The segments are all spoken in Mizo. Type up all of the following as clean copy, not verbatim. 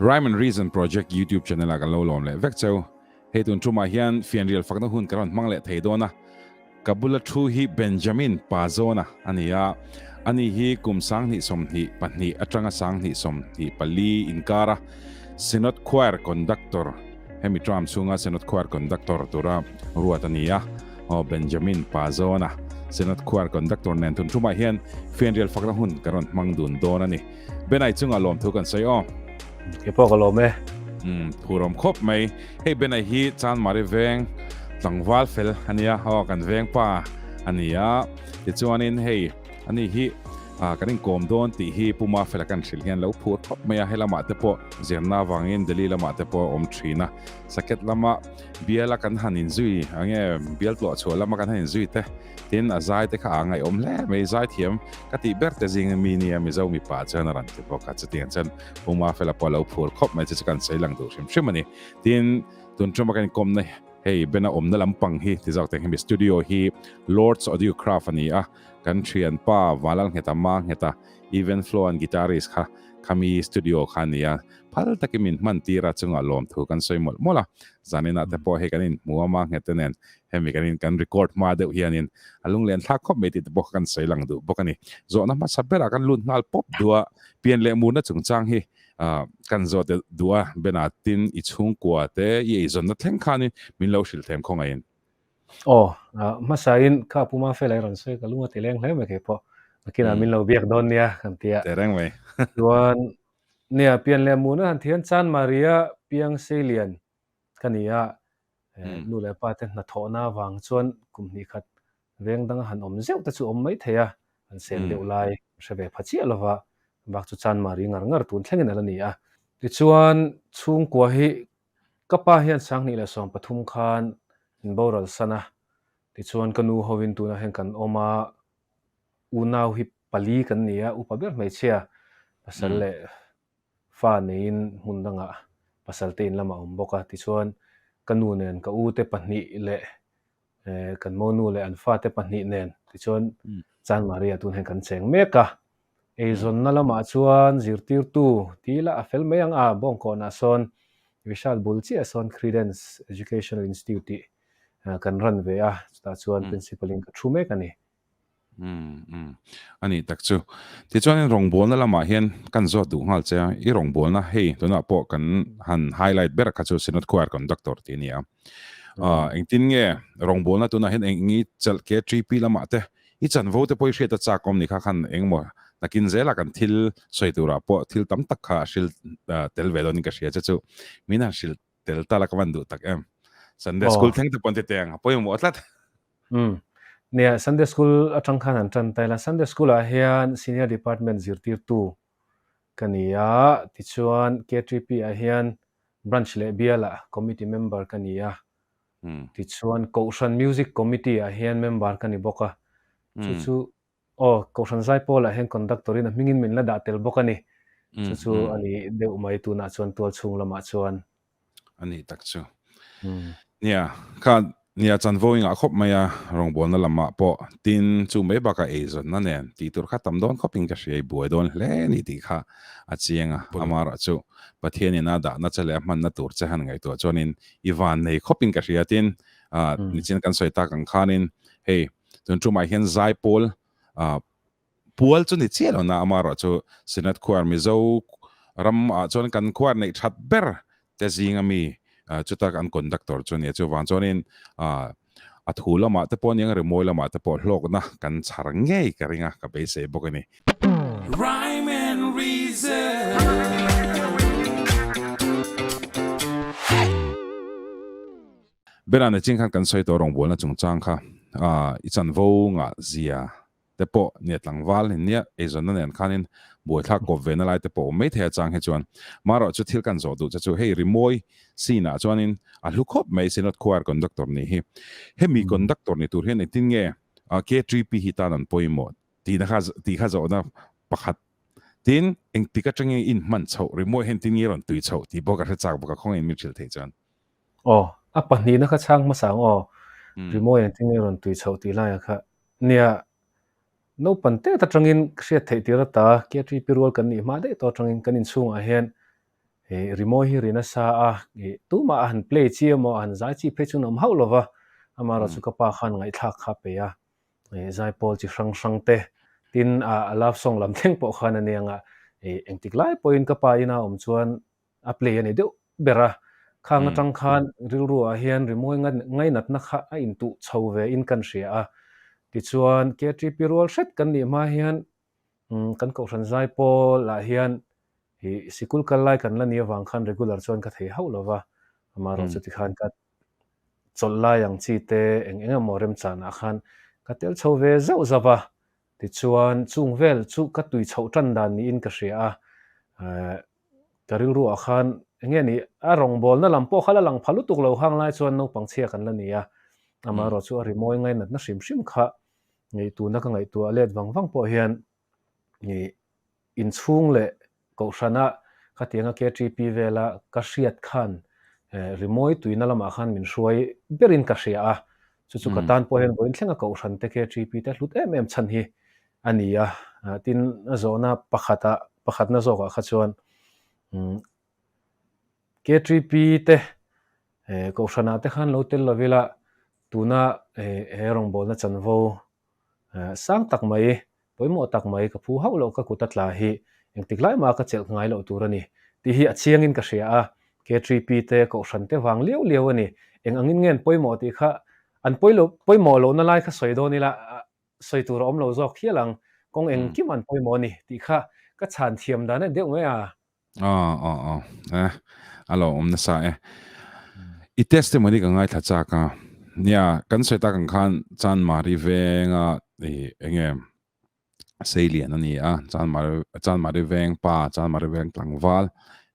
Rhyme and Reason Project YouTube channel ah kan lo lawm leh vek cheu. Hei tun tumah hian fianrial fakna hun ka rawn hmang leh thei dawn a. Ka bula thu hi Benjamin Pazawna a ni a, ani hi kum 2022 atanga 2024 inkara Synod Choir Conductor, hemi term chhunga Synod Choir Conductor tura ruat a ni a. Aw Benjamin Pazawna, Synod Choir Conductor nen tun tumah hian fianrial fakna hun ka rawn hmang dun dawn a ni. Benai chunga lawmthu kan sawi aw. Ke pawh ka lawm e. Um, thurawm khawp mai. Hei Benai hi Chanmari veng tlangval fel a nia, aw kan veng pa a nia. Tichuanin hei ani hi kan inkawm dawn tih hi Pu Mafela kan hrilh hian lo phur khawp mai a, helamah te pawh zirna avangin Delhi lamah te pawh a awm thin a. Saket lama biala kan han inzui ange bial tlawh chhuah lama kan han inzui te Tin, a zai te kha a ngaihawm hle mai, zai thiam ka tih ber te zing mi nia Mizo mipa chuan a rawn ti bawk a, chutiang chuan Pu Mafela pawh a lo phur khawp mai chu chu kan sawi lang duh hrim hrim a ni. Tin, tun tuma kan inkawmna hei Bena awmna lampang hi ti zawk teng hemi studio hi Lord's Audio Craft a ni a, kan thianpa Valal Ngheta Ma Ngheta Even Flow and Guitarist kha khami studio kha a ni a, phal takin min hman tir a chungah lawmthu kan sawi mawlh mawlh a, zaninah te pawh hei kan inhmu a Ma Nghete nen Hemi kan in kan record hma deuh hianin a lunglen thlak khawp mai tih te pawh kha kan sawi lang duh bawk a ni. Zawhna hmasa berah kan lut nghal pawp duh a, pian leh murna chungchang hi kan zawh te duh a, Bena tin i chhungkua te i eizawnna thleng khanin min lo hrilh them khawngaihin. Aw, hmasain kha Pu Mafela i rawn sawi ka lung a ti leng hle mai kei pawh. Nakinah min lo biak dawn nia kan ti a. Tehreng mai. Chuan nia pian leh murna han thian Chan Maria Piang Seilian ka ni a, nu leh pa te hnathawhna avang chuan kum hnih khat veng danga han awm zeuh te chu awm mai thei a, an seng deuh lai hre ve pha chiah lova, bak chu chan mari ngar ngar tun thlengin a la ni a. Tichuan chhungkua hi ka pa hian 2013 khan in boral san a, tichuan ka nu hovin tunah hian kan awm a, unau hi pali kan ni a, upa ber hmeichhia pasal leh fa neiin hmun dangah pasal te in lamah a awm bawk a, tichuan ka nu nen ka u te pahnih leh kan monu leh an fa te pahnih nen tichuan Chanmari ah tun hian kan cheng mek a, eizawnna lamah chuan zirtirtu ti ila a fel mai ang a, Bawngkawnah sawn Vishal bul chiah sawn Credence Educational Institute tih kan run ve a, chutah chuan principal in ka thu mek a ni. Umm umm a nih tak chu. Tichuanin rawngbawlna lamah hian kan zawt duh nghal che a, i rawngbawlna hei tunah pawh kan han highlight ber kha chu Synod Choir Conductor tih a ni a. Engtin nge rawngbawlna tunah hian eng i chelh ke TP lamah te i chanvo te pawh i hriat a chak awm ni kha khan engmaw nakin zela kan thil sawi turah pawh thil tam tak kha a hril tel ve dawnin ka hria che chu min han hrilh tel ta la ka van duh tak em. Sunday School thleng te pawh an ti teng a pawimawh tlat. Umm. Nia, Sunday School atang khan an tan ta ila. Sunday School ah hian Senior Department zirtirtu ka ni a, tichuan KTP ah hian Branch leh Bial ah Committee Member ka ni a, tichuan Kohhran Music Committee ah hian Member ka ni bawk a, chu chu aw Kohhran Zaipawl ah hian Conductor in a hmingin min la dah tel bawk a ni. Chu chu a ni deuh mai tunah chuan tualchhung lamah chuan. A nih tak chu. Nia, kha nia chanvo i ngah khawp mai a, rawngbawlna lamah pawh tin chu mai bakah eizawnna nen tih tur kha tam dawn khawpin ka hria i buai dawn hle a ni tih kha a chiang a. Amaherawh chu Pathianin a dahna che leh a hmanna tur che han ngaihtuah chuanin i van nei khawpin ka hria tin nichin kan sawi tak ang khanin hei tun tumah hian zaipawl Pual chu ni chiah lo na amaherawh chu Synod Choir Mizo ram ah chuan kan choir neih that ber te zing a mi chuta kan conductor chu a ni a, chuvang chuanin a thu lamah te pawh aniang rimawi lamah te pawh hlawkna kan chhar ngei ka ring a, ka beisei bawk a ni. Rhyme and Reason. Bena Nachin khan kan sawi tawh rawngbawlna chungchang kha i chanvo ngah zia te pawh nia tlangval in nia eizawnna nen khanin buaithlak kawp ve na lai te pawh awm mai thei a chang hi chuan marawh chu thil kan zawh duh che chu hei rimawi scene ah chuanin a hlu khawp mai Synod Choir Conductor nih hi hemi Conductor ni tur hian engtin nge KTP hi tan an pawimawh tihna kha tih kha zawhna pakhat tin engtik atangin in hman chhoh rimawi hian tin nge rawn tui chhoh tih pawh ka hre chak bawk a khawngaih in min hrilh theih chuan. Aw, a pahnihna kha chhang hmasa ang aw. Rimawi engtin nge rawn tui chhoh tih laiah kha nia naupang tet atangin ka hriat theih tir ata KTP rual kan nih hma daih tawh atangin kan inchhungah hian Rimawi hi ri nasa a, tumah a han play chi emaw a han zai chi phei chu an awm hauh lo va, amaherawhchu ka pa khan ngaihthlak kha a pe a, zaipawl chi hrang hrang te, tin a love song lam thleng pawh khan a nia nga, engtik lai pawhin ka pa ina awm chuan a play a ni deuh ber a, khang atang khan rilru ah hian rimawi ngainatna kha a intuh chho ve in kan hria a, tichuan KTP rual hret kan nih hma hian Kan kohhran zai pawl ah hian ih sikul kal lai kan la ni avang khan regular chuan ka thei hauh lo va, amaherawh chuti khan ka chawlh lai ang chi te eng eng emaw remchan ah khan ka tel chho ve zauh zauh a, tichuan chung vel chu ka tui chhoh tan dan niin ka hria a, ka rilru ah khan eng nge ni a rawngbawlna lam pawh kha la lang pha lutuk lo hang lai chuan naupang chhia kan la ni a, amaherawh chu a rimawi ngainatna hrim hrim kha Ngaihtuhna ka ngaihtuah let vang vang pawh hian ih inchhung leh kohhrana khatianga KTP vela ka hriat khan rimawi tuina lamah khan min hruai berin ka hria a, chu chu ka tan pawh hian vawiin thlenga kohhran te KTP te hlut em em chhan hi a ni a, tin a zawhna pakhatah pakhatna zawkah kha chuan KTP te Kohhranah te khan lo tel lo ila tuna he rawngbawlna chanvo sang tak mai, pawimawh tak mai ka phu hauh loh ka kut a tla hi engtik lai mah ka chelh ngai loh tur a ni tih hi a chiangin ka hria a, K3P te Kohhran te vang liau liau a ni. Eng angin nge an pawimawh tih kha an pawimawh lohna lai kha sawi dawn ila sawi tur a awm lo zawk hial ang, kawng engkim an pawimawh a ni tih kha ka chhan thiam dan a ni deuh mai a. Aw aw aw eh a lo awm nasa e. I testimony ka ngaithla chak a. Nia kan sawi tak ang khan Chanmari venga i enge Seilian a ni a, Chanmari Chanmari veng pa Chanmari veng tlangval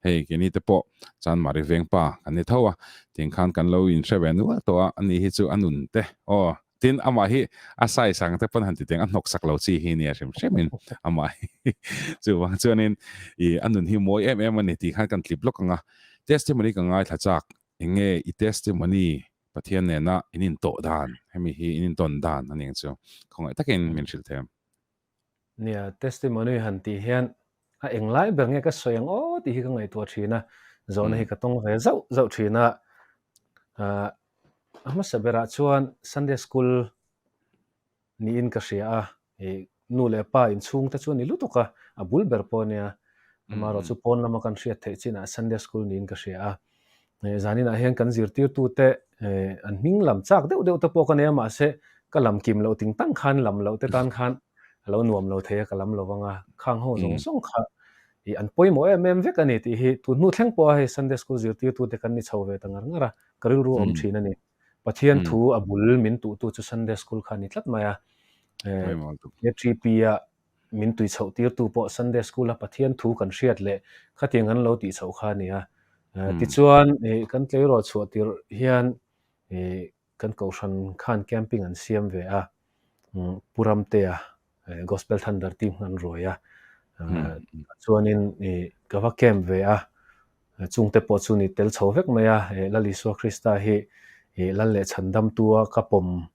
hei keini te pawh Chanmari veng pa kan ni tho a, tiang khan kan lo inhre ve nual tawh a, ani hi chu a nun te aw Tin, amah hi a size ang te pawn han ti teng a hnawk sak lo chi hi nia hrim hrim in amah hi chuvang chuanin i a nun hi mawi em em a ni tih khan kan tlip lawk ang a. Testimony ka ngaithla chak, eng nge i testimony Pathian nena in intawh dan, hemi hi in intawn dan a ni ang chu khawngaih takin min hrilh thei em? Nia, testimony han tih hian a englai ber nge ka sawi ang aw tih hi ka ngaihtuah thin a, zawhna hi ka tawng ve zauh zauh thin a. Ahh a hmasa berah chuan Sunday school niin ka hria a, ih nu leh pa inchhung te chu a ni lutuk a, a bul ber pawh a nia. Amaherawh chu pawn lama kan hriat theih chinah Sunday school niin ka hria a. Zaninah hian kan zirtirtute an hming lam chak deuh deuh te pawh ka nei a, mahse ka lam kim loh ting tang khan lam loh te tan khan a lo nuam lo thei a, ka lam lo vang a, khang ho zawng zawng kha ih an pawimawh em em vek a ni tih hi tun hnu thleng pawha hei Sunday school zirtirtute kan ni chho ve ta ngar ngar a, ka rilru a awm thin a ni. Pathian thu a bul min tuhtu chu Sunday school kha a ni tlat mai a, KTP-a Min tui chhoh tirtu pawh Sunday School a Pathian thu kan hriat leh khatiang an lo tih chhoh kha a ni a. Tichuan kan tleirawl chhuah tirh hian kan kohhran khan camping an siam ve a, Pu Ramtea Gospel Thunder team khan an ruai a. Chuanin ka va camp ve a, chungte pawh chu ni tel chho vek mai a, Lal Isua Krista hi Lal leh Chhandamtua ka pawm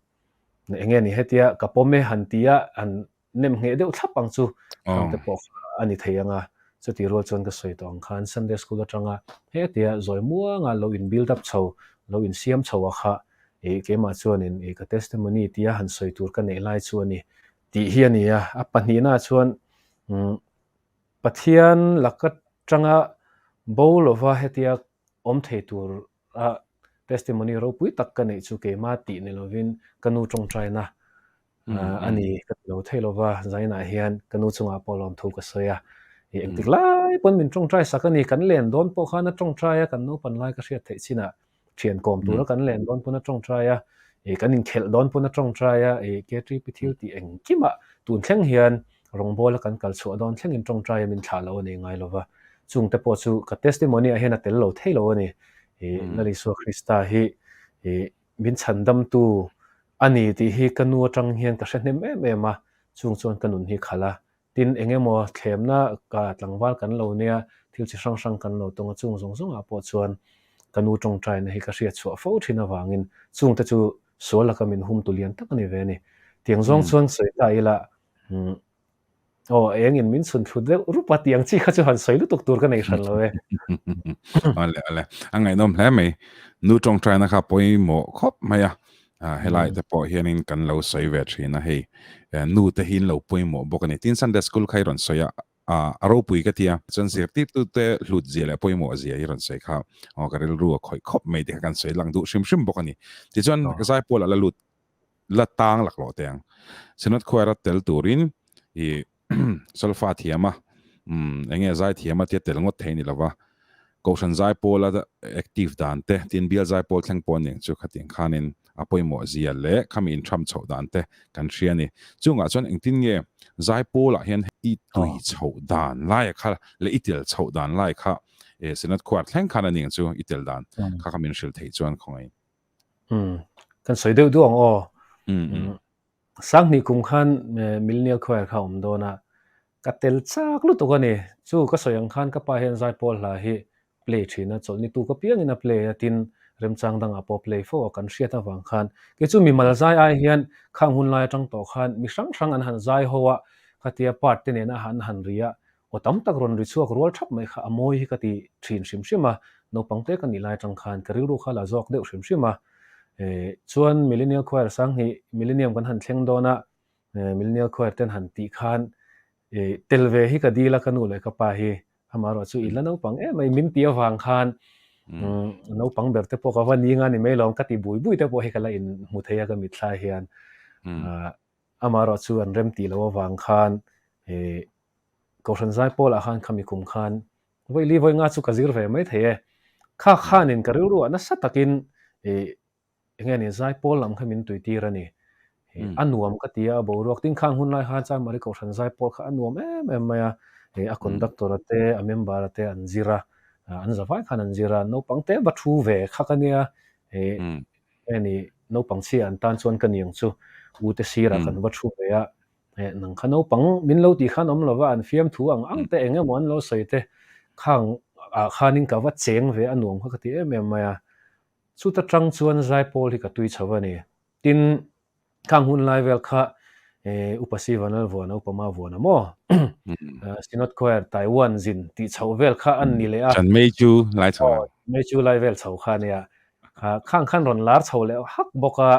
eng nge ni hetia ka pawm e han ti a, han nem ngheh deuh thlap ang chu khang te pawh kha a ni thei ang a, chuti rual chuan ka sawi tawh ang khan Sunday school atanga hetia zawi muanga lo in build up chho, lo in siam chho a kha ih keimah chuanin ih ka testimony tia han sawi tur ka neih lai chu a ni tih hi a ni a, a pahnihna chuan umm Pathian laka tanga bo lova hetia awm thei tur a testimony ropui tak ka neih chu keimah tih ni lovin ka nu tawngtaina a ni ka ti lo thei lova, zainah hian ka nu chungah pawh lawmthu ka sawi a, ih engtik lai pawn min tawngtai sak a ni, kan len dawn pawh khan a tawngtai a, kan naupan lai ka hriat theih chinah thian kawm tura kan len dawn pawn a tawngtai a, ih kan inkhelh dawn pawn a tawngtai a, ih KTP thil tih engkimah tun thleng hian rawngbawla kan kal chhuah dawn thlengin tawngtai a min thlah lo a ni ngai lova, chungte pawh chu ka testimony ah hian a tel lo thei lo a ni, ih Lal Isua Krista hi ih min chhandamtu a ni tih hi ka nu atang hian ka hre hnem em em a, chung chuan ka nun hi khalh a, tin eng emaw thlemna ka tlangval kan lo nia, thil chi hrang hrang kan lo tawng a, chung zawng zawngah pawh chuan ka nu tawngtaina hi ka hriat chhuah fo thin avangin chungte chu sual laka min hum tu lian tak a ni ve a ni. Tiang zawng chuan sawi ta ila, umm. Aw, engin min chhun thlu deuh rup a tih ang chi kha chu han sawi lutuk tur ka nei hran lo e. Awle awle, a ngaihnawm hle mai. Nu tawngtaina kha pawimawh khawp mai a, helai te pawh hianin kan lo sawi ve thin a hei. Nu te hi in lo pawimawh bawk a ni. Tin Sunday school kha i rawn sawi a, a ropui ka ti a. Chuan zirtirtute hlut zia leh pawimawh zia i rawn sawi kha aw ka rilru a khawih khawp mai tih kha kan sawi lang duh hrim hrim bawk a ni. Tichuan Zaipawl a la lut la tang laklawh teh ang. Synod Choir a tel turin i solfa thiam a, umm eng nge zai thiam a tia tel ngawt thei ni lova, Kohhran zaipawl a active dan te, tin bial zaipawl thleng pawh aniang chu khatiang khanin a pawimawh zia leh khami inthram chhoh dan te kan hria a ni. Chungah chuan engtin nge zaipawlah hian i tui chhoh dan laia kha leh i tel chhoh dan lai kha Synod Choir thleng khan aniang chu i tel dan kha kha min hrilh theih chuan khawngaih. Umm, kan sawi deuh duh ang aw. Umm, Sanghnih kum khan Millennial Choir kha a awm dawn a, ka tel chak lutuk a ni. Chu ka sawi ang khan ka pa hian Zaipawl hla hi play thin a, chawlhni tuk apiangin a play a, tin remchang dangah pawh play fo a kan hriat avang khan kei chu mimal zai ai hian khang hun lai atang tawh khan mi hrang hrang an han zai ho a, khatia part te nena an han ri a, Aw tam tak rawn ri chhuak rual thap mai kha a mawi hi ka ti thin hrim hrim a, naupang te ka nih lai atang khan ka rilru kha la zawk deuh hrim hrim a. Chuan Millennial Choir Sanghnih Millennium kan han thleng dawn a, Millennial Choir ten han tih khan tel ve hi ka dil a ka nu leh ka pa hi, amaherawh chu i la naupang em mai min ti avang khan naupang ber te pawh ka va ni nga ni mai lawm ka ti bui bui te pawh hi ka la inhmu thei a ka mitthla hian. Amaherawh chu an rem tih loh avang khan Kohhran Zaipawlah khan khami kum khan vawi li vawi nga chu ka zir ve mai thei e. Kha khanin ka rilruah nasa takin eng nge ni Zaipawl lam kha min tuitir a ni. A nuam ka ti a, a boruak tin khang hun lai khan Chanmari Kohhran Zaipawl kha a nuam em em mai a. A conductor-a te, a member-a te an zir a, an zavai khan an zir a, naupang te va thu ve kha ka nia. Nge ni naupang chhia an tan chuan ka niang chu u te sirah kan va thu ve a, nang kha naupang min lo tih khan awm lova an fiamthu ang ang te eng emaw an lo sawi te khang ah khanin ka va cheng ve a nuam kha ka ti em em mai a, chuta tang chuan Zaipawl hi ka tui chho a ni. Tin, Khang hun lai vel kha Upa Sivan a vuan a, Upa Ma vuan a maw? Synod Choir Taiwan zin tih chhoh vel kha an ni leh a. Chan mei chu lai chho a. Mei chu lai vel chho kha a nia. Khang khan rawn lar chho leh hak bawk a.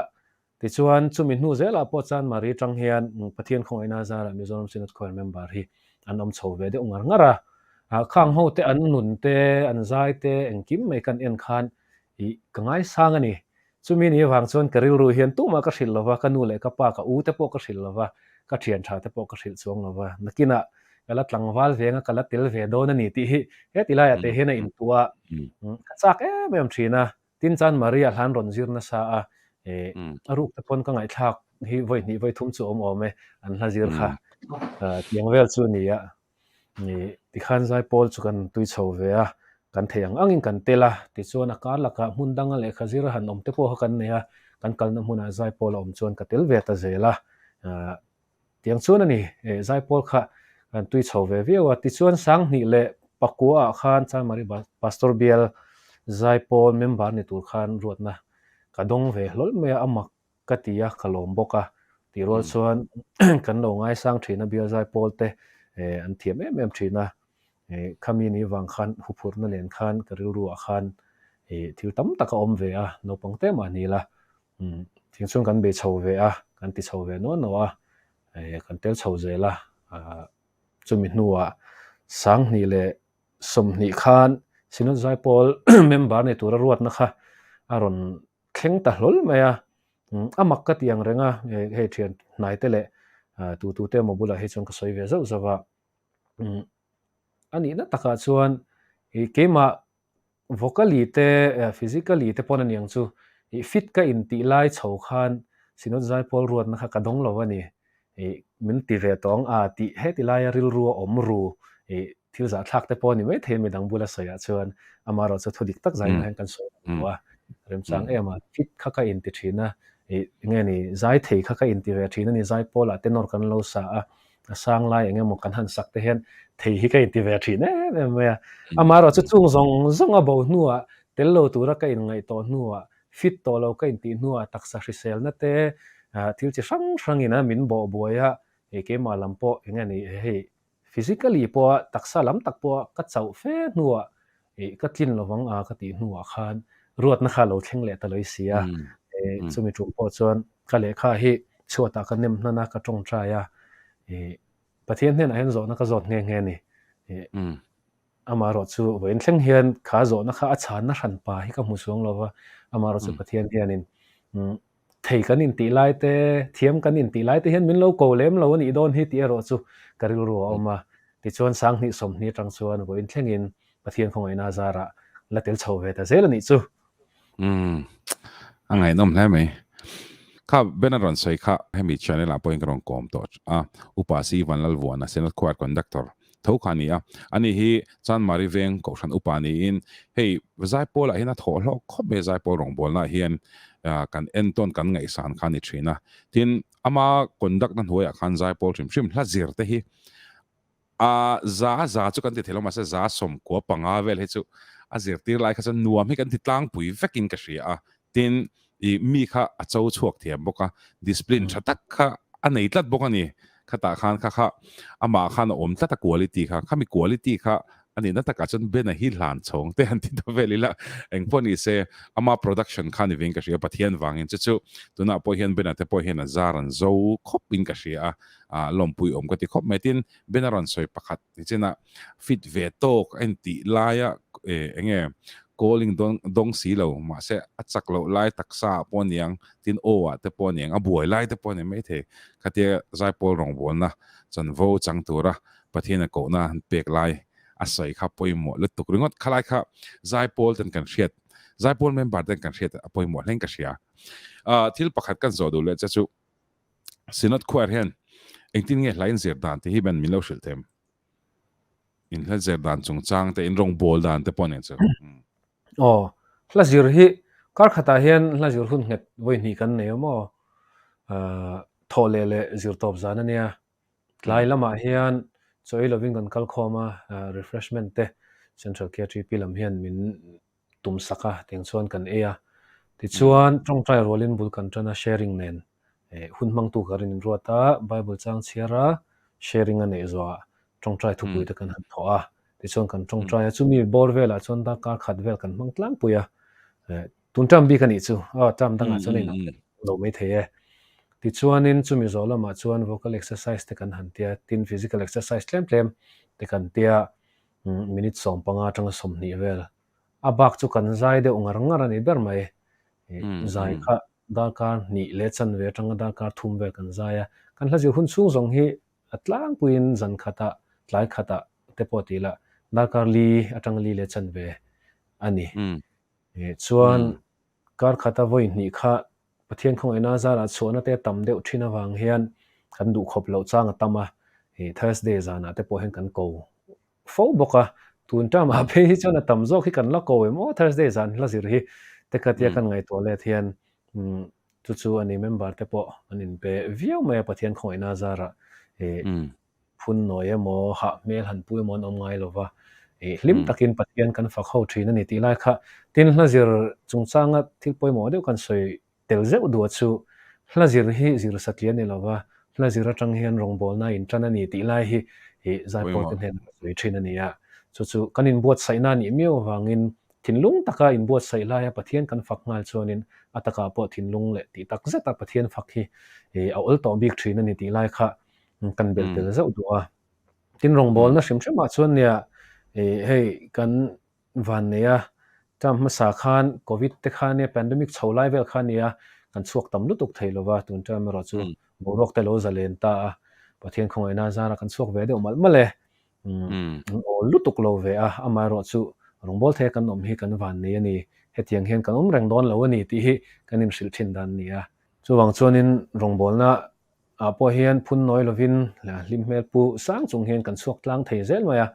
Tichuan chumi hnu zelah pawh chuan Mari tang hian Pathian khawngaihna zarah Mizoram Synod Choir member hi an awm chho ve deuh ngar ngar a. Khang ho te an nun te, an zai te engkim mai kan en khan ih ka ngaisang a ni. Chumi ni avang chuan ka rilru hian tumah ka hrilh lova, ka nu leh ka pa, ka u te pawh ka hrilh lova, ka thian tha te pawh ka hrilh chuang lova, nakinah ka la tlangval veng a, ka la tel ve dawn a ni tih hi heti laiah te hian a intuah a, ka chak em em thin a. Tin chuan Maria hlan rawn zir nasa a, a ruk te pawn ka ngaihthlak hi vawi hnih vawi thum chu a awm awm e, an hla zir kha tiang vel chu a ni a. Tikhan Zaipawl chu kan tui chho ve a, kan theih ang angin kan tel a, tichuan a kar lakah hmun danga lehkha zir a han awm te pawh kha kan nei a, kan kalna hmunah Zaipawl a awm chuan ka tel ve ta zel a, tiang chuan a ni, Zaipawl kha kan tui chho ve viau a, tichuan Sanghnih leh Pakua ah khan Chanmari Pastor Bial Zaipawl member ni tur khan ruatna ka dawng ve hlawl mai a, a mak ka ti a, ka lawm bawk a, tih rual chuan kan lo ngaisang thin a, bial zai pawl te an thiam em em thin a, khami ni vang khan huphurhna nen khan ka rilru ah khan thil tam tak a awm ve a, naupang te mah ni la, thing chuan kan bei chho ve a, kan ti chho ve nuah nuah a, kan tel chho zel a, chumi hnuah 2020 khan Synod Zaipawl member ni tura ruatna kha a rawn thleng ta hlawl mai a, a mak ka ti ang reng a, hei thian hnai te leh tu tu te emaw bulah hi chuan ka sawi ve zauh zauh a, a nihna takah chuan keimah vocally te physically te pawn a niang chu fit ka intih lai chho khan Synod Zaipawl ruatna kha ka dawng lo a ni. Ih min ti ve tawh ang a tih heti laia rilru a awm ru ih thil zahthlak te pawh a ni maithei a midang bula sawiah chuan amaherawh chu thu dik tak zainah hian kan sawi ang lo a, remchang em a fit kha ka inti thin a ih enge ni zai thei kha ka inti ve thin a ni zai pawlah te nawr kan lo sa a a sang lai eng emaw kan han sak te hian thei hi ka inti ve thin em em mai a amaherawh chu chung zawng zawng a bo hnuah tel lo tura ka inngaih tawh hnuah Fit tawh lo ka intih hnuah taksa hriselna te thil chi hrang hrangin a min bawh buai a, keimah lam pawh eng nge ni hei physically pawha taksa lam tak pawha ka chauh fe hnuah ka tlin lovang a ka tih hnuah khan ruatna kha a lo thleng leh ta lawih si a. Chumi tum pawh chuan ka lehkha hi chhuatah ka nem hnan a, ka tawngtai a, Pathian hnenah hian zawhna ka zawt nghe nghe a ni. Amaherawh chu vawiin thleng hian kha zawhna kha a chhanna hran pa hi ka hmu chuang lo va, amaherawh chu Pathian hianin thei kan intih lai te, thiam kan intih lai te hian min lo ko lem lo a nih dawn hi tih erawh chu ka rilru a awm a. Tichuan 20 20 atang chuan vawiin thlengin Pathian khawngaihna zarah la tel chho ve ta zel a nih chu. Umm a ngaihnawm hle mai. Kha Ben a rawn sawi kha hemi channel ah pawhin ka rawn kawm tawh a, Upa Si Vanlalvuana Synod Choir Conductor tho kha a ni a, ani hi Chanmari veng Kohhran Upa niin hei Zaipawl ah hian a thawh hlawk khawp mai a, Zaipawl rawngbawlna ah hian kan entawn kan ngaihsan kha a ni thin a, tin ama conduct na hnuaiah khan Zaipawl hrim hrim hla zir te hi A za za chu kan ti thei lo mahse za 95 vel hi chu a zirtir lai kha chuan nuam hi kan ti tlangpui vekin ka hria a. Tin, i mi kha a cho chhuak thiam bawk a, discipline tha tak kha a nei tlat bawk a ni. Khatah khan kha kha amah khan a awm tlat a quality kha, khami quality kha a nihna takah chuan Ben-a hi hlan chhawng te han ti ta vel ila, engpawh ni se ama production kha ni vein ka hria Pathian vangin chu chu tunah pawh hian Ben-a te pawh hian a zar an zo khawpin ka hria a. ah lawmpui awm ka ti khawp mai. Tin, Ben a rawn sawi pakhat ni chin a fit ve tawk a intih laia eh eng nge calling dawn dawng si lo mahse a chak loh lai taksa ah pawh aniang tin aw ah te pawh aniang a buai lai te pawh a ni maithei. Khatia Zaipawl rawngbawlna chanvo chang tura Pathian a kohna an pek lai a sawi kha pawimawh lutuk ringawt. Khalai kha Zaipawl ten kan hriat Zaipawl member ten kan hriat a pawimawh hleng ka hria. Ah thil pakhat kan zawh duh leh che chu Synod Choir hian engtin nge hla in zir dan te hi ben min lo hrilh them? In hla zir dan chungchang te, in rawngbawl dan te pawh nen chu. Aw, hla zir hi kar khatah hian hla zir hun nghet vawi hnih kan nei awm aw. Thawh leh leh zir tawp zan a nia. Tlai lamah hian chaw ei lovin kan kal khawm a, refreshment te Central KTP lam hian min tum sak a, tiang chuan kan ei a. Tichuan, tawngtai rualin bul kan tan a, sharing nen hun hmangtu ka rin inruat a, Bible chang chhiar a, sharing a neih zawhah tawngtai thupui te kan han thawh a. Tichuan kan tawngtai a, chumi bawr velah chuan darkar khat vel kan hmang tlangpui a. Tun term bik a nih chu, aw term dangah chuan a inang lo mai thei e. Tichuanin chumi zawh lamah chuan vocal exercise te kan han tia, tin physical exercise tlem tlem te kan tia, minute 15 atanga 20 vel a bak chu kan zai deuh ngar ngar a ni ber mai. Zai kha darkar hnih leh chanve atanga darkar thum vel kan zai a, kan hla zir hun chhung zawng hi a tlangpuiin zan khatah tlai khatah te pawh tih lah darkar li atanga li leh chanve a ni. Chuan kar khata vawi hnih kha Pathian khawngaihna zarah chhuahna te tam deuh thin avang hian kan duhkhawp loh chang a tam a, Thursday zanah te pawh hian kan ko fo bawk a, tun term ah phei hi chuan a tam zawk hi kan la ko em aw Thursday zan hla zir hi te khatia kan ngaihtuah let hian chu chu a ni member te pawh an inpe viau mai a Pathian khawngaihna zarah phun nawi emaw hah hmel han pu emaw an awm ngai lo va, hlim takin Pathian kan fak ho thin a ni tih lai kha tin hla zir chungchanga thil pawimawh deuh kan sawi tel zeuh duh a chu hla zir hi zir satliah a ni lo va, hla zir atang hian rawngbawlna a intan a ni tih lai hi Zaipawl te hnenah ka sawi thin a ni a. Chu chu kan inbuatsaihna a nih miau avangin thinlung taka inbuatsaih laia Pathian kan fak nghal chuanin a takah pawh thinlung leh tih tak zeta Pathian fak hi a awl tawh bik thin a ni tih lai kha kan belh tel zeuh duh a. Tin rawngbawlna hrim hrimah chuan nia hei kan Van nei a, term hmasa khan Covid te kha nia pandemic chho lai vel kha nia kan chhuak tam lutuk thei lova, tun term erawh chu boruak te lo zalen ta a, Pathian khawngaihna zara kan chhuak ve deuh malh malh e. An awl lutuk lo ve a, amaherawh chu rawngbâwl thei a kan awm hi kan van nei a ni, hetiang hian kan awm reng dawn lo a ni tih hi kan inhrilh thin dan a ni a. Chuvang chuanin rawngbâwlna ah pawh hian phun nawi lovin hlim hmel pu sang chung hian kan chhuak tlang thei zel mai a,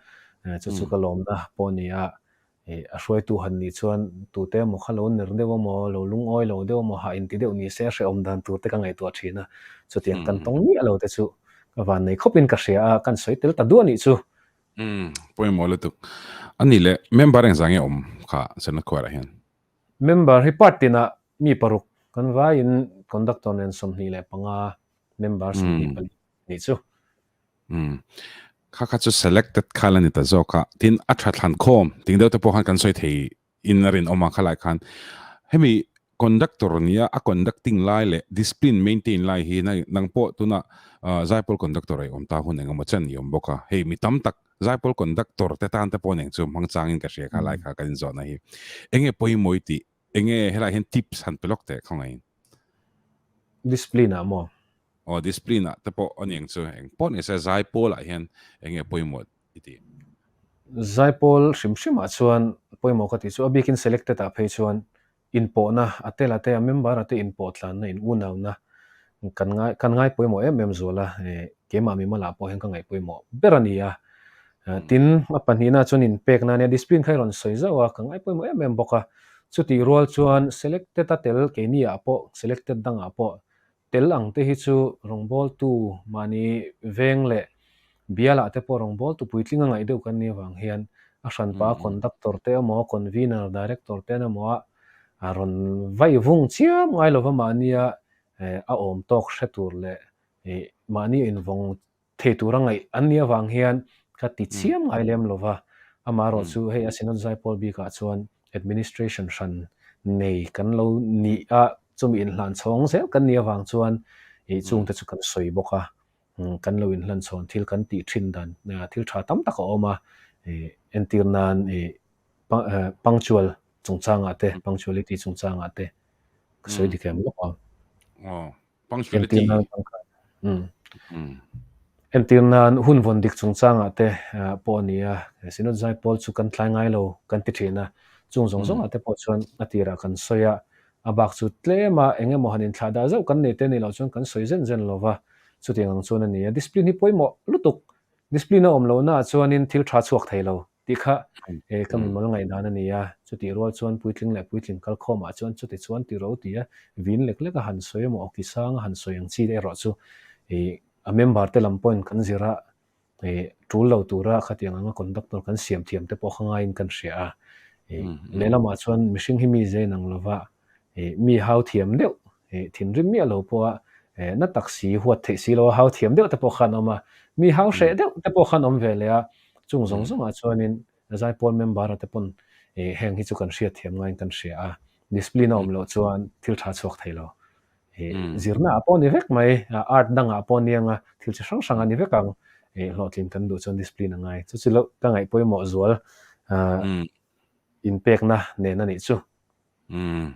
chu chu ka lawmna pawh a ni a, a hruaitu han nih chuan tute emaw kha lo ner deuh emaw, lo lungawi lo deuh emaw, hah inti deuh ni se a hrehawm dan tur te ka ngaihtuah thin a, chutiang kan tawng miah lo te chu ka vannei khawpin ka hria a, kan sawi tel ta duah nih chu. Umm, pawimawh lutuk. A nih leh member engzah nge awm kha Senat Choir ah hian? Member hi part tinah mi paruk kan vaiin conductor nen 25 member 24 nih chu. Umm. Kha kha chu selected kha la ni ta zawk a, tin a tha thlan khawm ting deuh te pawh khan kan sawi thei in a rinawm a khalai khan hemi conductor nia a conducting lai leh discipline maintain lai hi nang pawh tuna Zaipawl conductor ei awm ta hun engemaw chen i awm bawk a, hei mi tam tak Zaipawl conductor te tan te pawh neng chu hmang changin ka hria kha lai kha kan inzawhna hi enge pawimawh i tih enge helai hian tips han pe lawk teh khawngaihin. Discipline ah maw? Aw discipline ah te pawh a niang chu eng pawh ni se Zaipawl ah hian enge pawimawh i tih? Zaipawl hrim hrim ah chuan pawimawh ka tih chu a bikin selected ah phei chuan inpawhna a tel a te a member a te inpawh tlanna in unauna kan ngai kan ngai pawimawh em em zual a keimah mimal ah pawh hian ka ngaih pawimawh ber a ni a tin a pahnihna chuan inpekna ania discipline kha i rawn sawi zauh a ka ngai pawimawh em em bawk a chutih rual chuan selected a tel keini ah pawh selected dangah pawh Tel ang te hi chu rawngbawltu mahni veng leh bialah te pawh rawngbawltu puitling a ngaih deuh kan nih avang hian a hranpa conductor te emaw convener, director te an emaw a rawn vaih vung chiam ngai lova mahnia a awm tawk hre tur leh mahni invawng thei tura ngaih an nih avang hian ka ti chiam ngai lem lo va, amaherawh chu hei a Synod Zaipawl bikah chuan administration hran nei kan lo nih a, chumi inhlan chhawng zel kan nih avang chuan ih chungte chu kan sawi bawk a, kan lo inhlan chhawn thil kan tih thin dan thil tha tam tak a awm a, ih entir nan ih punctual chungchangah te, punctuality chungchangah te ka sawi dik em lawk ang. Punctuality. Entir nan hun vawn dik chungchangah te pawh a ni a, Synod Zaipawl chu kan tlai ngai lo kan ti thin a, chung zawng zawngah te pawh chuan a tirah kan sawi a, a bak chu tlem a eng emaw han inthlah dah zauh kan nei te ni loh chuan kan sawi zen zen lo va, chutiang ang chuan a ni a, discipline hi pawimawh lutuk, discipline a awm lohnaah chuanin thil tha chhuak thei lo. Tih kha ka mimal ngaihdan a ni a, chutih rual chuan puitling leh puitling kalkhawmah chuan chuti chuan ti ro ti a, vin lek lek a han sawi emaw awki sang a han sawi ang chi erawh chu a member te lam pawhin kan zir a, tul lo tura khatiang anga conductor kan siam thiam te pawh kha ngaiin kan hria a. Lehlamah chuan mihring hi mi zai nang lova mi hau thiam deuh thinrim miah lo pawha na tak si huat theih si lo a hau thiam deuh te pawh khan awm a, mi hau hreh deuh te pawh khan awm ve leh a, chung zawng zawngah chuanin Zaipawl member-a te pawn heng hi chu kan hriat thiam ngaiin kan hria a, discipline a awm loh chuan thil tha chhuak thei lo. Zirna ah pawh ni vek mai, art dangah pawh ni anga thil chi hrang hrang a ni vek ang, hlawhtlin kan duh chuan discipline a ngai. Chu chu loh ka ngaih pawimawh zual inpekna nen a nih chu. Umm.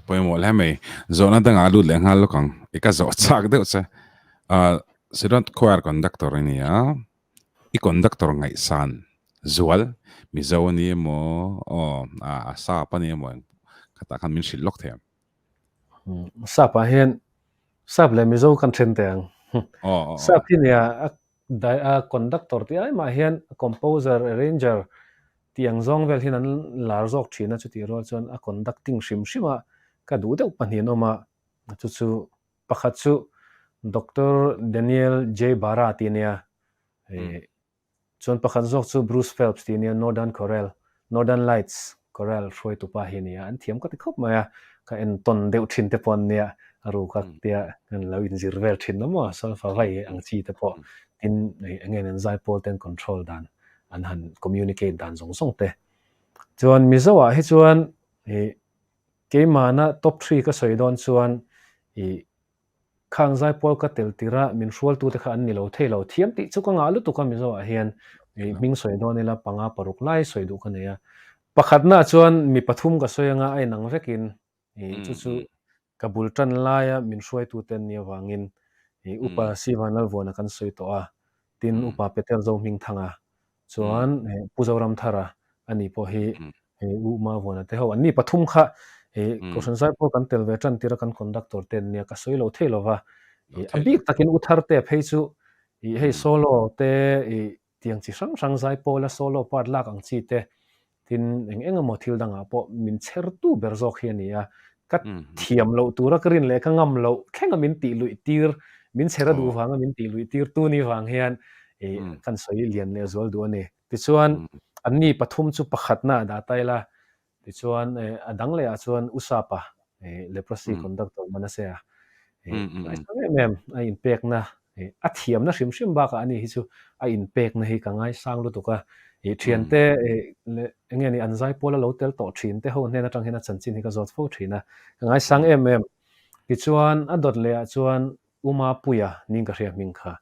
Pawimawh hle mai. Zawhna dangah a lut leh nghal lawk ang. I ka zawh chak deuh che. Ah, Synod Choir Conductor i ni a. I conductor ngaihsan zual Mizo a ni emaw, aw, a sap a ni emaw khatah khan min hrilh lawk thei ang. Sap ah hian sap leh Mizo kan then teh ang. Sap hi nia a a conductor tih ai mah hian composer, arranger tih ang zawng vel hian an lar zawk thin a, chutih rual chuan a conducting hrim hrim a ka duh deuh pahnih an awm a, chu chu pakhat chu Doctor Daniel J Barra tih a nia, Chuan pakhat zawk chu Bruce Phelps tih nia Northern Chorale, Northern Lights Chorale hruaitu pa hi a ni a, an thiam ka ti khawp mai a, ka entawn deuh thin te pawh an nia, a ruk a tia kan lo inzir vel thin a maw, solfa vai ang chi te pawh tin eng nge an zaipawl te an control dan, an han communicate dan zawng zawng te. Chuan Mizo ah hi chuan ih keimahna top three ka sawi dawn chuan ih Khang zaipawl ka tel tir a, min hrualtute kha an ni lo thei lo. Thiam tih chu ka ngah lutuk a Mizo ah hian hming sawi dawn ila panga paruk lai sawi duh ka nei a. Pakhatna chuan mi pathum ka sawi anga a inang vekin chu chu ka bul tan laia min hruaitute an nih avangin Upa Sivanlalvuana kan sawi tawh a, tin Upa Peter Zohmingthanga Chuan Pu Zoramthara a ni pawh hi U Mavuana te ho an ni pathum kha Kohhran Zaipawl kan tel ve tan tir a kan conductor te an nia ka sawi lo thei lo va. A bik takin U Tharte phei chu hei solo te tiang chi hrang hrang Zaipawl a solo part lak ang chi te Tin, eng eng emaw thil dangah pawh min chhertu ber zawk hi a ni a, ka thiam loh tura ka rin leh ka ngam loh thlenga min tih luih tir, min chher a duh vanga min tih luih tir tu ni vang hian kan sawi lian leh zual duh a ni. Tichuan, anni pathum chu pakhatna a dah ta ila, tichuan a dang lehah chuan Usapa, leprosy conductor Manasea, ngaihsam em em a inpekna. A thiamna hrim hrim bakah ani hi chu a inpekna hi ka ngaisang lutuk a, ih thiante leh eng nge ni an zaipawl a lo tel tawh thin te ho hnen atang hian a chanchin hi ka zawt fo thin a, ka ngaisang em em. Tichuan a dawt leh ah chuan Uma Puia ning ka hria hming kha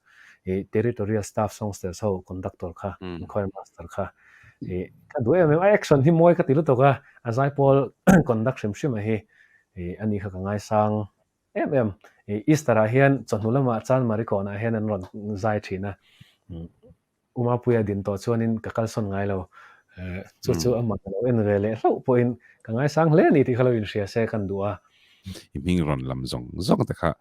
ih Territorial Staff Songsters ho conductor kha, choir master kha ih ka duh em em. A action hi mawi ka ti lutuk a, a zaipawl conduct hrim hrim a hi ih ani kha ka ngaisang Em em, Easter ah hian chawhnu lamah Chanmari kawnah hian an rawn zai thin a, U Mapuia din tawh chuanin ka kalsawn ngai lo. Chu chu amah ka lo en ve leh hlauh pawhin ka ngaisang hle a ni tih kha lo inhria se kan duh a. I hming rawn lam zawng zawng te kha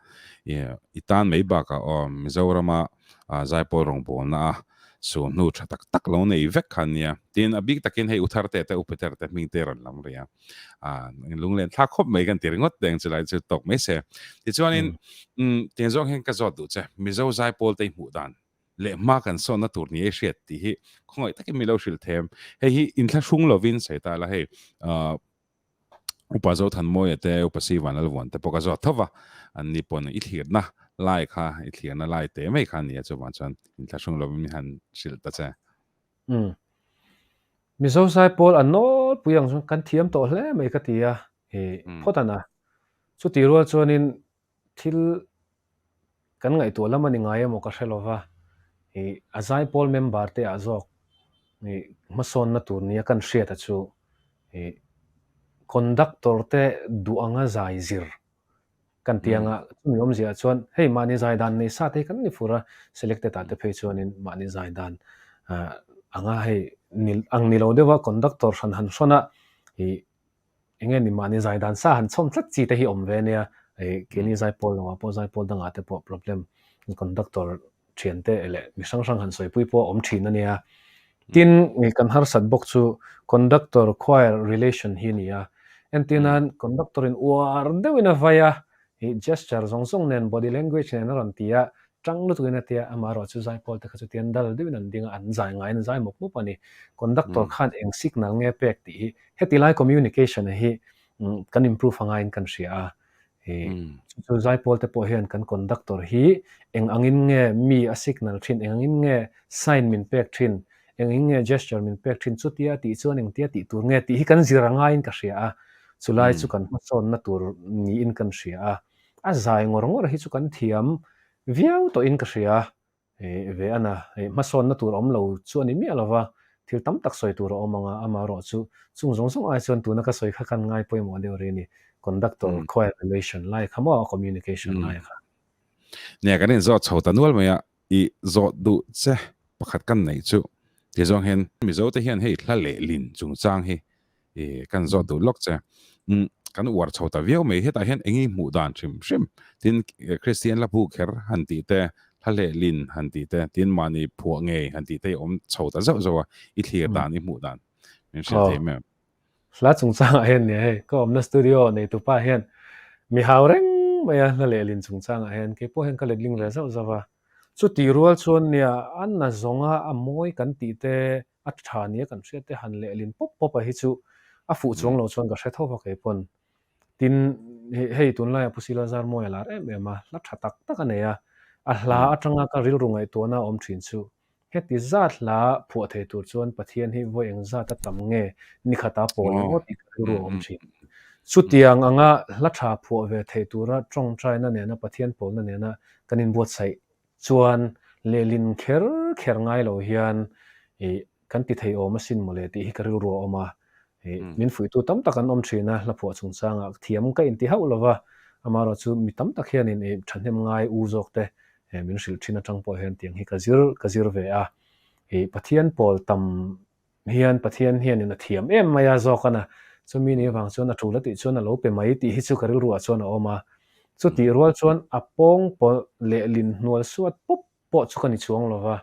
i tan mai bakah aw Mizorama Zaipawl rawngbawlna a suhnu tha tak tak lo nei vek kha ania. Tin, a bik takin hei U Tharte te U Peter te hming te rawn lam rih a. Lunglen thlak khawp mai kan ti ringawt teng chu lai chu tawk mai se. Tichuanin, tiang zawng hian ka zawt duh che, Mizo Zaipawl te i hmuh dan leh hma kan sawnna tur ni ei hriat tih hi khawngaih takin mi lo hrilh them. Hei hi inthlahrung lovin sawi ta la hei, Upa Zothanmawia te, Upa Sivan Lalvuan te pawh ka zawt tho va, an ni pawn i thlirna lai kha, i thlirna lai te mai kha a ni a, chuvang chuan inthlahrung lovin min han hrilh ta che. Umm. Mizo Zaipawl a nawlpui ang chuan kan thiam tawh hle mai ka ti a, i phawt an a. Chutih rual chuanin thil kan ngaihtuah lam a ni ngai emaw ka hre lo va, ih a zaipawl member te ah zawk ih hmasawnna tur nia kan hriat a chu ih conductor te duh anga zai zir kan ti anga chumi awmzia ah chuan hei mahni zai dan nei sa te hi kan ni fur a, selected ah te phei chuanin mahni zai dan ah anga hei ang ni lo deuha conductor hran han hrawn a ih Eng nge ni mahni zai dan sa han chhawm tlat chi te hi awm ve ania, ih keini zaipawl lo ah pawh zaipawl dangah te pawh problem conductor thian te leh mi hrang hrang han sawipui pawh a awm thin ania. Tin, ih kan harsat bawk chu conductor choir relation hi a ni a, entir nan conductor in uar deuhin a vai a, ih gesture zawng zawng nen body language nen a rawn ti a, Tang lutukin a tia, amaherawh chu zaipawl te kha chutian dal deuhin an ding a, an zai ngaiin an zai mawp mawp a ni. Conductor khan eng signal nge pek tih hi heti lai communication hi kan improve a ngaiin kan hria a. Chu chu zaipawl te pawh hian kan conductor hi eng angin nge mi a signal thin, eng angin nge sign min pek thin, eng angin nge gesture min pek thin, chutia tih chuan engtia tih tur nge tih hi kan zir a ngaiin ka hria a. Chulai chu kan hmasawnna tur niin kan hria a. A zai ngawr ngawr hi chu kan thiam viau tawhin ka hria. Ih ve a na, ih hmasawnna tur awm lo chu a ni miah lo va, thil tam tak sawi tur a awm ang a, amaherawh chu chung zawng zawng ai chuan tuna ka sawi kha kan ngai pawimawh deuh rih a ni, conductor choir relation lai kha maw, communication lai kha. Nia kan inzawt chho ta nual mai a, i zawt duh che pakhat kan neih chu ti zawng hian Mizo te hian hei hla lehlin chungchang hi i kan zawt duh lawk che. Umm kan uar chho ta viau mai hetah hian eng i hmuh dan hrim hrim tin Kristian hla bu kher han tih te hla lehlin han tih te tin mahni phuah ngei han tih te hi awm chho ta zauh zauh a i thlir dan i hmuh dan min hrilh thei em em. Hla chungchangah hian nia hei ka awmna studio neitupa hian mi hau reng mai a hla lehlin chungchangah hian keipawh hian ka letling ve zauh zauh a chutih rual chuan nia a na zawnga a mawi kan tih te a tha nia kan hriat te han lehlin pawp pawp a hi chu a fuh chuang lo chuan ka hre tho va kei pawn. Tin, hei tunlaiah Pu Sila Zarmawi a lar em em a, hla tha tak tak a nei a, a hla atanga ka rilru ngaihtuahna a awm thin chu heti zat hla phuah thei tur chuan Pathian hi vawi eng zat a tam nge nikhata pawl ang aw tih ka rilru a awm thin. Chutiang anga hla tha phuah ve thei tura tawngtaina nena Pathian pawlna nena kan inbuatsaih Chuan lehlin kher kher ngai lo hian ih kan ti thei awm asin mawle tih hi ka rilru a awm a, ih min fuihtu tam tak an awm thin a, hlaphuah chungchangah thiam ka inti hauh lo va, amaherawh chu mi tam tak hianin ih thahnem ngai u zawk te min hrilh thin atang pawh hian tiang hi ka zir ka zir ve a, ih Pathian pawl tam hian Pathian hianin a thiam em mai a zawk a na, chumi ni avang chuan a tul a tih chuan a lo pe mai tih hi chu ka rilru ah chuan a awm a. Chutih rual chuan a pawng pawh lehlin hnual suat pawp pawh chu ka ni chuang lo va,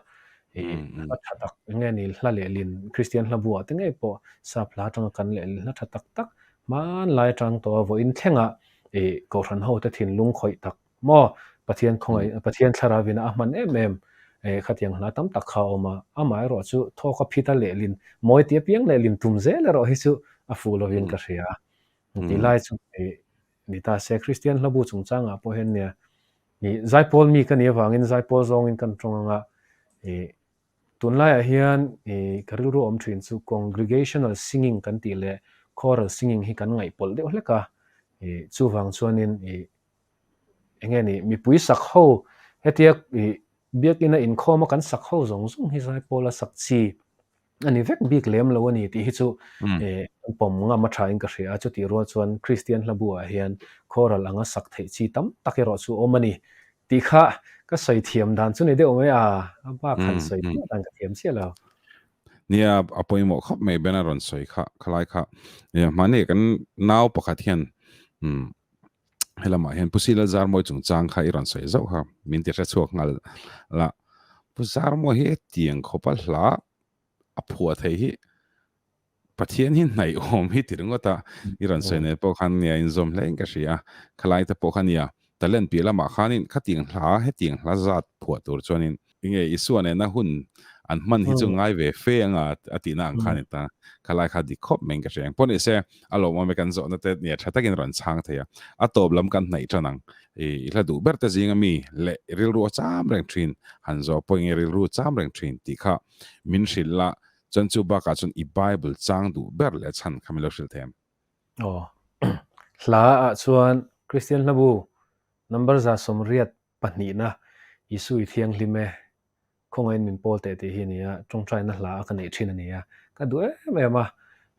ih hla tha tak eng nge ni hla lehlin Kristian hla buah te ngei pawh sap hla atanga kan lehlin hla tha tak tak hmanlai atang tawh a vawiin thlengah ih Kohhran ho te thinlung khawih tak Maw? Pathian khawngaih, Pathian thlarau in a hman em em eh khatiang hla tam tak kha a awm a, amah erawh chu thawk a phit a lehlin, mawi ti apiang lehlin tum zel erawh hi chu a fuh lovin ka hria. Tih lai chu ni ta se, Kristian hlabu chungchangah pawh hian nia. Ih zaipawl mi ka nih avangin zaipawl zawngin kan tawng anga ih tunlaiah hian ih ka rilru awm thin chu congregational singing kan tih leh choral singing hi kan ngaihpawlh deuh hlek a, ih chuvang chuanin ih eng nge ni mipui sak ho hetia ih biakina inkhawma kan sak ho zawng zawng hi zaipawla sak chi a ni vek bik lem lo a ni tih hi chu kan pawm ngam a tha in ka hria a, chutih rual chuan Kristian hla bu ah hian choral anga sak theih chi tam tak erawh chu awm a ni tih kha ka sawi thiam dan chu ni deuh mai a, a bak han sawi chiah dan ka thiam chiah lo. Nia, a pawimawh khawp mai Ben a rawn sawi kha, khalai kha. Nia, hmani kan nau pakhat hian helamah hian Pu Sila Zarmawi chungchang kha i rawn sawi zauh kha min ti hrechhuak nghal la. Pu Zarmawi hi hetiang khawpa hla a phuah thei hi Pathian hi hnaihawm hi ti ringawt a, i rawn sawi nen pawh khan nia inzawm hle in ka hria a, khalai te pawh kha nia talent piah lamah khanin khatiang hla hetiang hla zat phuah tur chuanin Enge Isua nena hun an hman hi chu ngai ve fe anga a tihna ang kha a ni ta. Khalai kha dik khawp mai in ka hria. Engpawh ni se, a lawmawm e kan zawhna te nia tha takin rawn chhang thei a. A tawp lam kan hnaih tan ang. I hla duh ber te zinga mi leh i rilru a cham reng thin, han zawh pawh enge rilru cham reng thin tih kha min hrilh la, chuan chu bakah chuan i Bible chang duh ber leh chhan kha min lo hrilh thei em? Aw. Hla ah chuan Kristian hlabu number 180 Pahnihna, Isu i thianghlim e, khawngaihin min pawl teh tih hi a ni a, tawngtaina hla a ka neih thin a ni a, ka duh em em a,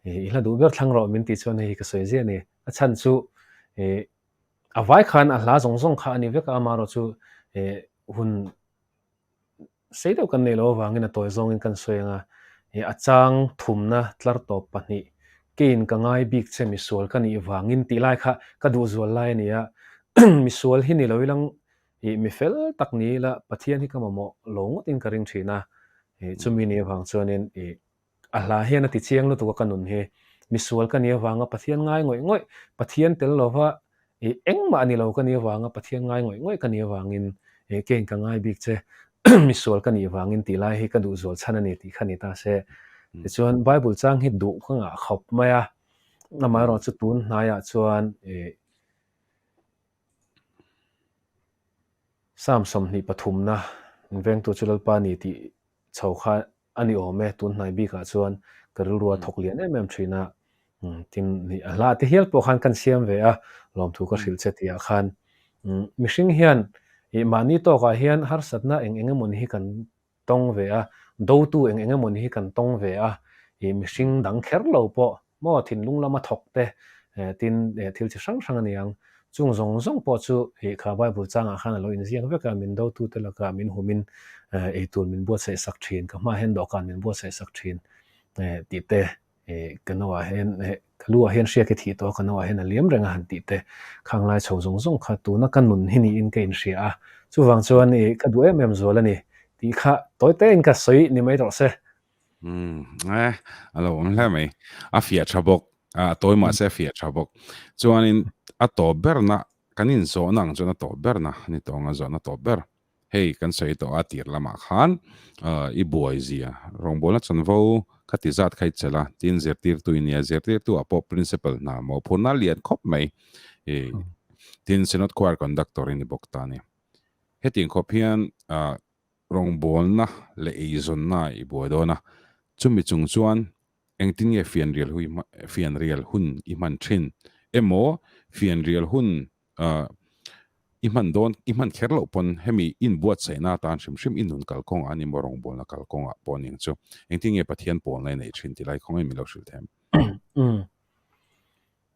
i hla duh ber thlang rawh min tih chuan hei hi ka sawi ziah a ni. A chhan chu a vai khan a hla zawng zawng kha a ni vek a, amaherawhchu hun Sei deuh kan neih loh avangin a tawi zawngin kan sawi ang a, ih a chang thumna tlar tawp pahnih, keiin ka ngai bik che misual ka nih vangin tih lai kha ka duh zual lai a ni a, misual hi ni lo ilang ih mi fel tak ni ila Pathian hi ka mamawh lo ngawtin ka ring thin a, ih chumi nih avang chuanin ih A hla hian a ti chiang lutuk a ka nun hi. Misual ka nih avanga Pathian ngai ngawih ngawih, Pathian tel lova ih engmah ni lo ka nih avanga Pathian ngai ngawih ngawih ka nih avangin ih keiin ka ngai bik che misual ka nih vangin tih lai hi ka duh zual chhan a ni tih kha ni ta se. Tichuan Bible chang hi duh ka ngah khawp mai a, amaherawhchu tun hnaiah chuan ih Psalm 23na vengtu chu Lalpa ni tih chho kha a ni awm e, tun hnai bikah chuan ka rilru a thawk lian em em thin a, tin a hla te hial pawh khan kan siam ve a, lawmthu ka hrilh che tihah khan mihring hian ih mahni tawkah hian harsatna eng eng emawni hi kan tawng ve a, dotu eng eng emawni hi kan tawng ve a, ih mihring dang kher lo pawh Maw thinlung lama thawk te tin thil chi hrang hrang a ni ang. Chung zawng zawng pawh chu ih kha Bible changah khan a lo inziak vek a, min dotute lakah min humin eitur min buatsaih sak thin, ka hmaah hian dawhkan min buatsaih sak thin tih te, ka noah hian ka lu ah hian hriak i thih tawh a, ka noah hian a liam reng a han tih te, khang lai chho zawng zawng kha tuna ka nun hi niin ka inhria a, chuvang chuan ih ka duh em em zual a ni tih kha tawi tein ka sawi ni mai rawh se. Umm eh a lo awm hle mai. A fiah tha bawk. A tawi mahse a fiah tha bawk. Chuanin a tawp berna kan inzawhna ang chuan a tawp berna a ni tawh ang a zawhna tawp ber. Hei kan sawi tawh a tir lamah khan i buai zia rawngbawlna chanvo kha ti zat kha i chelh a tin zirtirtu i nia zirtirtu ah pawh principal hna mawhphurhna a lian khawp mai. Tin Synod Choir Conductor i ni bawk ta a ni. Hetiang khawp hian Rawngbawlna leh eizawnna i buai dawn a, chumi chung chuan engtin nge fianrial hui fianrial hun i hman thin emaw fianrial hun i hman dawn i hman kher loh pawn hemi inbuatsaihna atan hrim hrim i nun kalkawngah ani maw rawngbawlna kalkawngah pawh aniang chu engtin nge Pathian pawlna i neih thin tih lai khawngaih min lo hrilh them.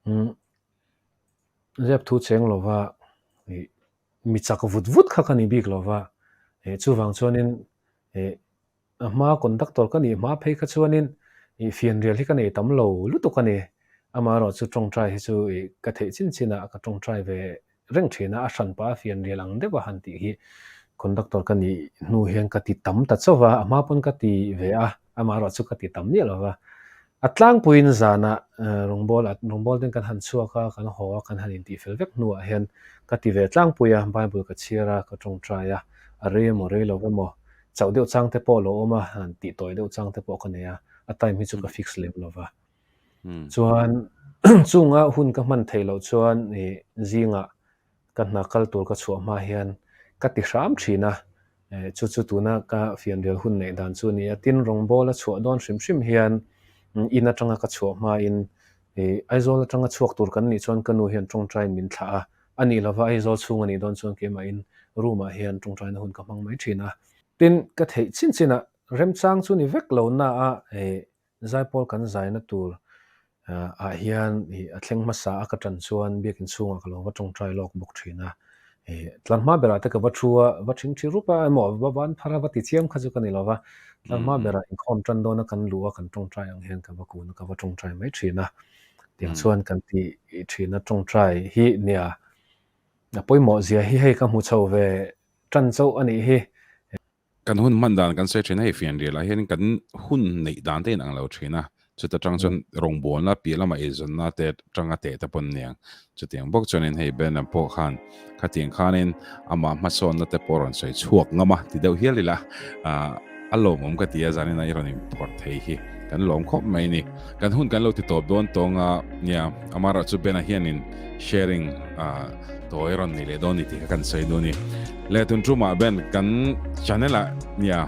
Umm. Zep thu cheng lova i mi chak vut vut kha ka ni bik lo va, eh chuvang chuanin eh a hma conductor ka nih hma phei kha chuanin ih fianrial hi ka nei tam lo lutuk a ni. Amaherawh chu tawngtai hi chu ih ka theih chin chin ah ka tawngtai ve reng thin a, a hran pah a fianrial ang deuh a han tih hi conductor ka nih hnu hian ka ti tam ta chauh va, a hma pawn ka ti ve a, amaherawh chu ka ti tam miah lo va. A tlangpuiin zanah rawngbâwl a rawngbâwl ten kan han chhuak a, kan haw a, kan han intihfel vek hnuah hian ka ti ve tlangpui a, Bible ka chhiar a, ka tawngtai a, a rei emaw rei lo emaw, chauh deuh chang te pawh lo awm a, han tih tawi deuh chang te pawh ka nei a, a time hi chu ka fix lem lo va. Chuan chunga hun ka hman theih loh chuan ih zingah ka hna kal tur ka chhuah hma hian. ka ti hram thin a, chu chu tuna ka fianrial hun neih dan chu a ni a. Tin, rawngbawl a chhuah dawn hrim hrim hian in atanga ka chhuah hmain Aizawl atanga chhuak tur kan nih chuan ka nu hian tawngtaiin min thlah a, a nih lova Aizawl chhung a nih dawn chuan keimahin room ah hian tawngtaina hun ka hmang mai thin a. Tin, ka theih chin chinah remchang chu ni vek lo na a Zaipawl kan zaina tur ah hian a thleng hmasa a ka tan chuan biakin chhungah ka lo va tawngtai lawk bawk thin a. Tlar hma berah te ka va thu a, va thingthi rup a emaw va van phar a va ti chiam kha chu ka ni lo va. Tlar hma berah inkhawm tan dawna kan luh a kan tawngtai ang hian ka va kun a ka va tawngtai mai thin a. Tiang chuan kan ti thin a tawngtai hi nia a pawimawh zia hi hei ka hmu chho ve tan chauh a nih hi. Kan hun hman dan kan sawi thin a, hei fianrial ah hianin kan hun neih dan te in ang lo thin a, chuta tang chuan rawngbawlna piah lama eizawnna te tanga teh te pawn aniang. Chutiang bawk chuanin hei Bernard pawh khan khatiang khanin amah hmasawnna te pawh rawn sawi chhuak ngam a ti deuh hial ila, a lawmawm ka ti a, zanin a i rawn inphawrh thei hi kan lawm khawp mai a ni. Kan hun kan lo ti tawp dawn tawng a, nia amaherawhchu Bena hianin sharing tawi rawn nei leh dawn ni tih kha kan sawi duh a ni. Le tun tumah Ben kan channel ah nia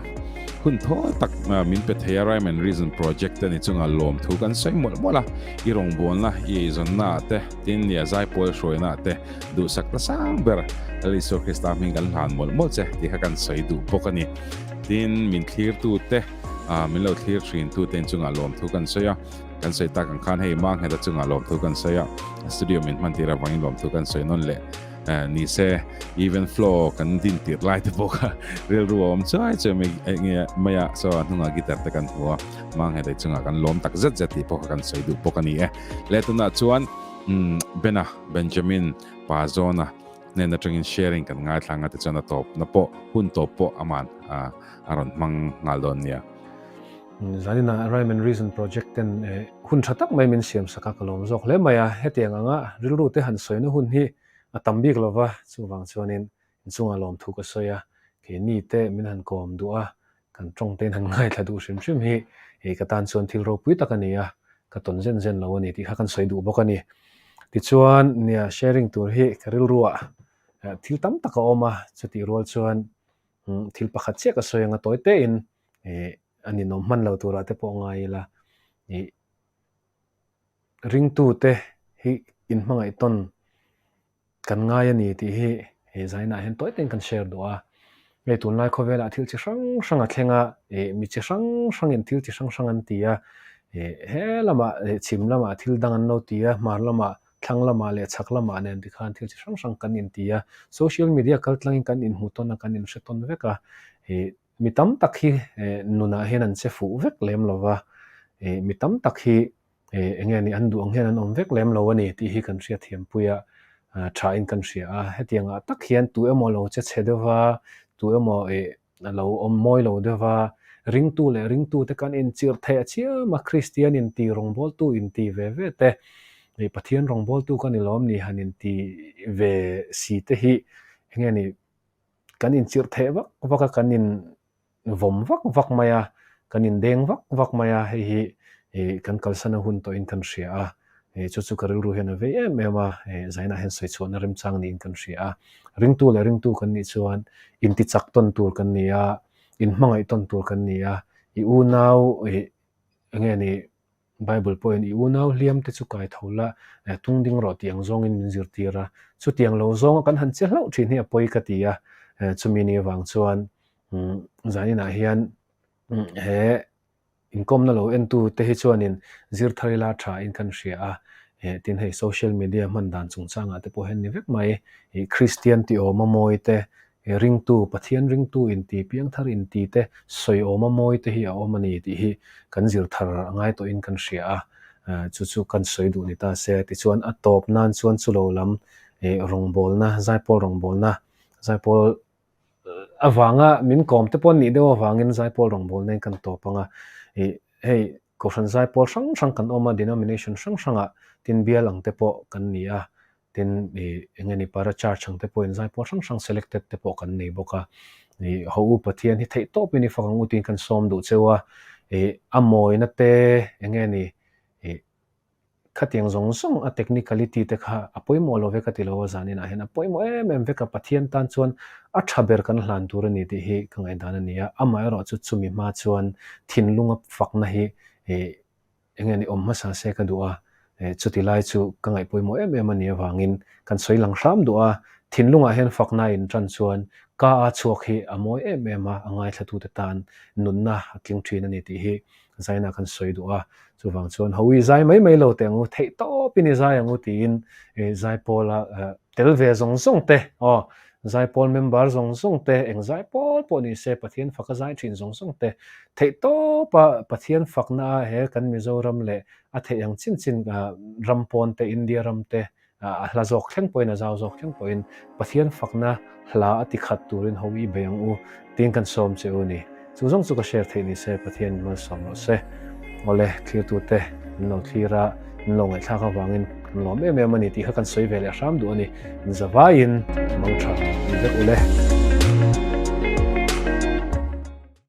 hun thawl tak min pe thei a Rhyme and Reason project a ni chunga lawm thu kan sawi mawlh mawlh a, i rawngbawlna i eizawnna ah te tin nia zaipawl hruaina ah te duhsak ta sang ber Lal Isua Krista hming kan hlan mawlh mawlh che tih kha kan sawi duh bawk a ni. Tin min thlirtu te min lo thlir thin tu te chunga lawm thu kan sawi a. Kan sawi tak ang khan hei Mangheta chungah lawmthu kan sawi a, studio min hman tir avangin lawmthu kan sawi nawn leh ni se even flow kan din tir lai te pawh kha rilru a awm chuai chuai mai nge mai a, so a hnungah guitar te kan hmu a, Mangheta chungah kan lawm tak zet zet tih pawh kha kan sawi duh bawk a ni e. Leh tunah chuan Bena, Benjamin, Pa Zawna hnen atangin sharing kan ngaithla anga tichuan a tawpna pawh hun tawp pawh aman a rawn hmang nghal dawn nia. Zanina Rhyme and Reason Project ten hun tha tak mai min siam sak a, ka lawm zawk hle mai a. Hetiang anga rilru te han sawina hun hi a tam bik lo va, chuvang chuanin inchungah lawmthu ka sawi a, keini te min han kawm duh a, kan tawng tein han ngaithla duh hrim hrim hi hei ka tan chuan thil ropui tak a ni a, ka tawn zen zen lo a ni tih kha kan sawi duh bawk a ni. Tichuan, nia sharing tur hi ka rilruah thil tam tak a awm a, chutih rual chuan Thil pakhat chiah ka sawi anga tawi tein a ninawm hman lo turah te pawh ngai ila ih ringtute hi inhmangaih tawn kan ngai a ni tih hi he zainah hian tawi tein kan share duh a. Hei tunlai khawvelah thil chi hrang hrang a thleng a, ih mi chi hrang hrangin thil chi hrang hrang an ti a, ih he lamah chhim lamah thil dang an lo ti a, hmar lamah Thlang lamah leh chhak lamah nen tikhan thil chi hrang hrang kan inti a, social media kal tlangin kan inhmu tawn a, kan inhre tawn vek a, ih mi tam tak hi nunah hian an che fuh vek lem lo va, ih mi tam tak hi ih eng nge ni an duh ang hian an awm vek lem lo a ni tih hi kan hriatthiampui a, thain kan hria a, hetiangah tak hian tu emaw lo che chhe deuh va, tu emaw ih A lo awm mawi lo deuh va, ringtu leh ringtute kan inchirh theih a chiam a, Kristian inti rawngbawltu inti ve ve te, ih Pathian rawngbawltu kan i lawm ni han inti ve si te hi eng nge ni kan inchirh theih vak vak a, kan in vawm vak vak mai a, kan indeng vak vak mai a, hei hi ih kan kalsan a hun tawhin kan hria a. Chu chu ka rilru hian a vei em em a, zainah hian sawi chhuahna remchang niin kan hria a. Ringtu leh ringtu kan nih chuan intichak tawn tur kan ni a, inhmangaih tawn tur kan ni a, i unau ih enge ni Bible pawhin i unau hliam te chu kai tho la, tung ding rawh tih ang zawngin min zirtir a. Chutiang lo zawnga kan han che hlauh thin hi a pawi ka ti a, chumi ni avang chuan zaninah hian he Inkawmna lo entu te hi chuanin zir thar ila tha in kan hria a, eh tin hei social media hman dan chungchangah te pawh hian ni vek mai, ih Kristian tih awma mawi te, eh ringtu, Pathian ringtu inti, piangthar inti te sawi awma mawi te hi a awm a ni tih hi kan zir thar a ngai tawhin kan hria a, eh chu chu kan sawi duh ni ta se. Tichuan a tawp nan chuan chulo lam eh rawngbawlna, zaipawl rawngbawlna, zaipawl avanga min kawm te pawh an nih deuh avangin zaipawl rawngbawlna in kan tawp ang a, ih hei kohhran zaipawl hrang hrang kan awm a denomination hrang hrangah tin bial ang te pawh kan ni a, tin ih eng nge ni para church ang te pawhin zaipawl hrang hrang selected te pawh kan nei bawk a, ih haw u Pathian hi theih tawpin i fak ang u tiin kan sawm duh cheu a, ih a mawina te eng nge ni ih. Khatiang zawng zawng a technicality te kha a pawimawh lo ve ka ti lo a, zaninah hian a pawimawh em em vek a, Pathian tan chuan a tha ber kan hlan tur a ni tih hi ka ngaihdan a ni a, amaherawh chu chumi hma chuan thinlunga fakna hi eng nge ni awm hmasa se ka duh a, chuti lai chu ka ngaih pawimawh em em a nih avangin kan sawi lang hram duh a, thinlungah hian fakna in tan chuan ka a chhuak hi a mawi em em a, a ngaithlatute tan nunna a tling thin a ni tih hi Zaina kan sawi duh a, chuvang chuan Hawi zai mai mai lo teh ang u, theih tawpin i zai ang u tiin Zaipawla tel ve zawng zawng te, aw, Zaipawl member zawng zawng te, eng Zaipawl pawh ni se Pathian faka zai thin zawng zawng te, theih tawpa Pathian fakna a he kan Mizoram leh a theih ang chin chin ram pawn te, India ram te, A hla zawk thleng pawhin, a zau zawk thleng pawhin Pathian fakna hla a ti khat turin ho i bei ang u tiin kan sawm che u ni. Chu zawng chu ka share theih ni se, Pathian in malsawm rawh se. Awle, thlirtute min lo thlir a, min lo ngaihthlak avangin kan lawm em em a ni tih kha kan sawi ve leh hram duh a ni. In zavaiin mangtha ni vek u le.